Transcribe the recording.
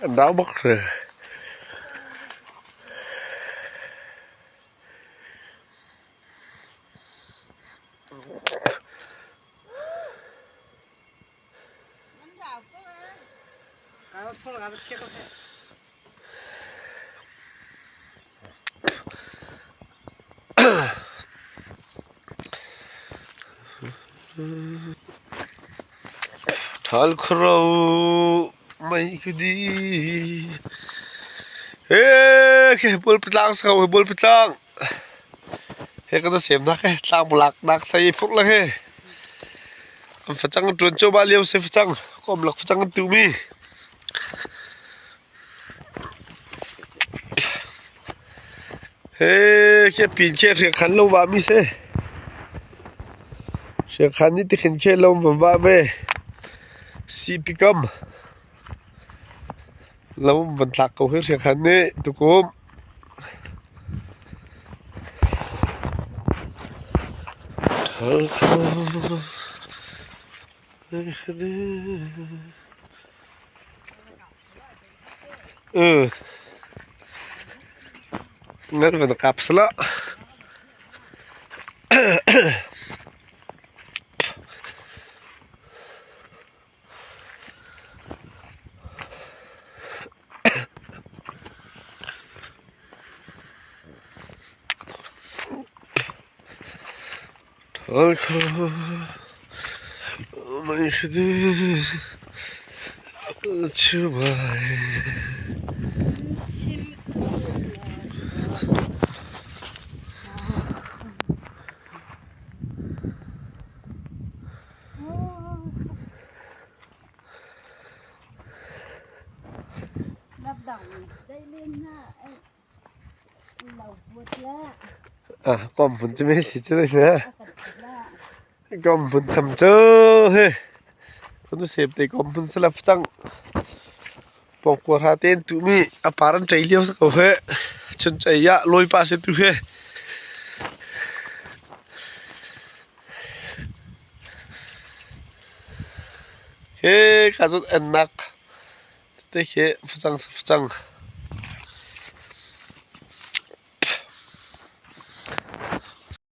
An rau bak re. Ṭhal khro mei khi di. He khi bualpitlang si ko hi bualpitlang. He kan semnak he tlangblak nak sei phurh le he. An facang ṭuan cuahmah lio si facang kawmlak facang an tuhmi. He khi pin che hriangkhan lo va mi si. Hriangkhan nih tikhin khe lo van va ve. Sipi kam lo van tlak ko hi hriangkhan nih tukum. Ngan van kap sala. Kom phun cu me si cu ne. Kom phun tham cu he. Phun sep te kom phun salaf cang. Pongkua hra tein tuhmi a par an ṭei lio si ko he. Chun chei ah lawipa si tu he. He ka cun ennak te khi facang facang.